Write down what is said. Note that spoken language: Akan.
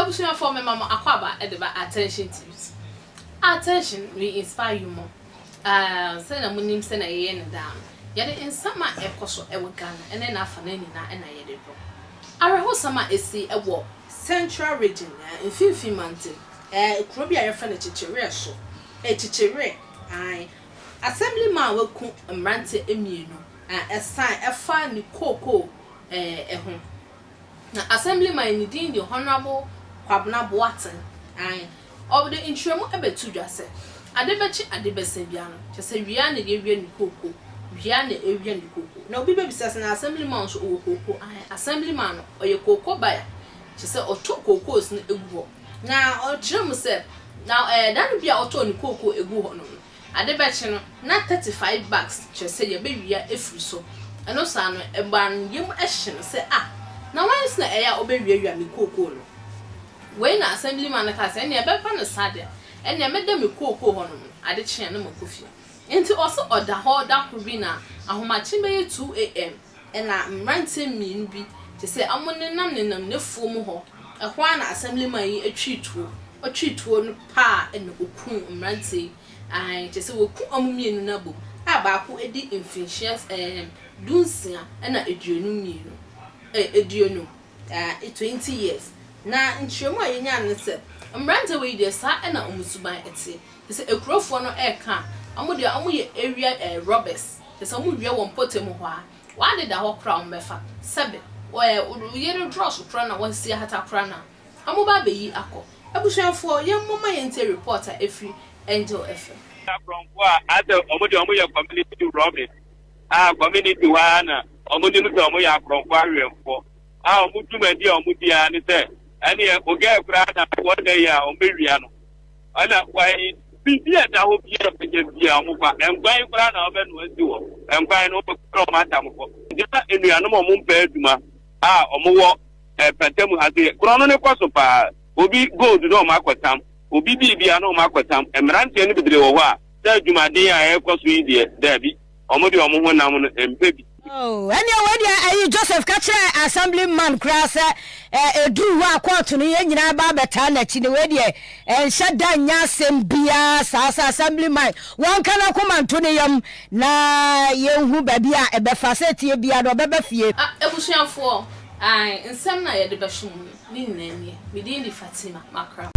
Abusuafoɔ mema mo akwaaba de ba Attention TV so. Attention, we inspire you more. Ah, sɛnea monim sɛnea yɛyɛ no daa no, yɛde nsɛm a ɛkɔ so wɔ Ghana ne n'afanan nyinaa na yɛde brɛ wo. Awerɛhosɛm a ɛsi wɔ Central Region, Mfimfini Mantam, eh, kuro bi a yɛfrɛ no Kyekyewerɛ so, eh, Kyekyewerɛ, ae, Assemblyman a waku mmeranteɛ mmienu, eh, ɛsan ɛfa ne kookoo, eh, ho. Na Assemblyman yi ne din de Honourable Kwabena Boateng, ae, ɔde nkyerɛmu bɛto dwa sɛ, ade bɛkye ade bɛsa biara no, kyerɛ sɛ wia na yɛwia ne kooko, wia na ɛwia ne kooko. Na obi bɛbisa sɛ, na Assemblyman nso ɔwɔ kooko? Ae, Assemblyman no, ɔyɛ kooko buyer, kyerɛ sɛ ɔtɔ kookos no gu hɔ. Na ɔkyerɛ mu sɛ, na ɛɛ, da no bi a ɔtɔɔ ne kooko guu hɔ nom no, Ade bɛkye no, na 35 bags, kyerɛ sɛ yɛbɛwia afiri so. Ɛno saa no, ɛbaa no yam hye no sɛ, Ah, na hwan nso na ɛyɛ a ɔbɛwiawia me kookoo no? Wei na assemblyman no kaa sɛ, Ɛnneɛ ɛbɛba no saa deɛ a, ɛnneɛ mɛda me kookoo hɔnom no, ade kye a na makɔ fie. Enti ɔse ɔda hɔ da koro bi na ahomakye bɛyɛ 2 AM, Ɛna mmeranteɛ mmienu bi, kyerɛ sɛ wɔnenam nenam n'afuo mu hɔ, ɛhɔ ara na assemblyman yi twee tuo, ɔtwee tuo no paa ɛna ɔkuu mmeranteɛ yi, aane, kyerɛ sɛ wɔku wɔn mmienu no abom, a baako adi mfinhyia ɛɛm dunsia ɛna 22, eh, 50, eh, 20 years. Na nkyerɛmu a yɛnyaa ne sɛ, mmeranteɛ wei deɛ saa ɛna wɔn suban teɛ, kyerɛ sɛ akurofoɔ no ɛreka a, wɔn deɛ wɔyɛ area eh, robbers, Kyerɛ sɛ wɔwia wɔn mpɔtam hɔ a, w'ade da hɔ koraa a wɔbɛfa. Sɛbe, wo yere drɔs koraa na wasi ahata koraa no a, wɔba abɛyi akɔ. Abusuafoɔ, yɛmmɔ ma yɛntie report a ɛfiri Angel FM. Akorɔmfoɔ a asɛ wɔn deɛ wɔn yɛ community robbing a community hɔ ara na wɔn nim sɛ wɔn yɛ akorɔmfoɔ awɛmfoɔ a wɔn dwumadi a wɔn di ara ne sɛ ɛneɛ ogɛɛ koraa na wɔn da yi a wɔn bɛwia no. Ɛna wɔayi biribi a ɛda hɔ biara bɛnya biara wɔn fa nkwan koraa na wɔbɛnoa asi hɔ nkwan no wɔbɛkora wɔn atam kɔ. Nti na nnuanom a wɔn mpɛ adwuma a wɔn wɔ mpɛntɛm ha se korɔ no ne kɔ so paa obi gold na wɔn akɔtam obi biribia na wɔn akɔtam mmeranteɛ no bebree wɔ hɔ a sɛ adwumaden a ɛrekɔ so yi deɛ daabi wɔn de wɔn ho nam no mpɛ bi. Oh, ɛnneɛ wei deɛ ɛyi Joseph ka kyerɛɛ assembly man koraa sɛ ɛ ɛduru hɔ a kɔɔto no yɛn nyinaa ba abɛtaa n'akyi no wei deɛ ɛnhyɛ da nyɛ asɛm biara saa sɛ assembly man wɔnka n'akoma nto ne yam na yɛnhu baabi a ɛbɛfa sɛ tie biara no ɔbɛba fie. Ah abusuafoɔ, ae, nsɛm no a yɛde bɛso mo no, ne nyinaa nie. Me din de Fatima Makram.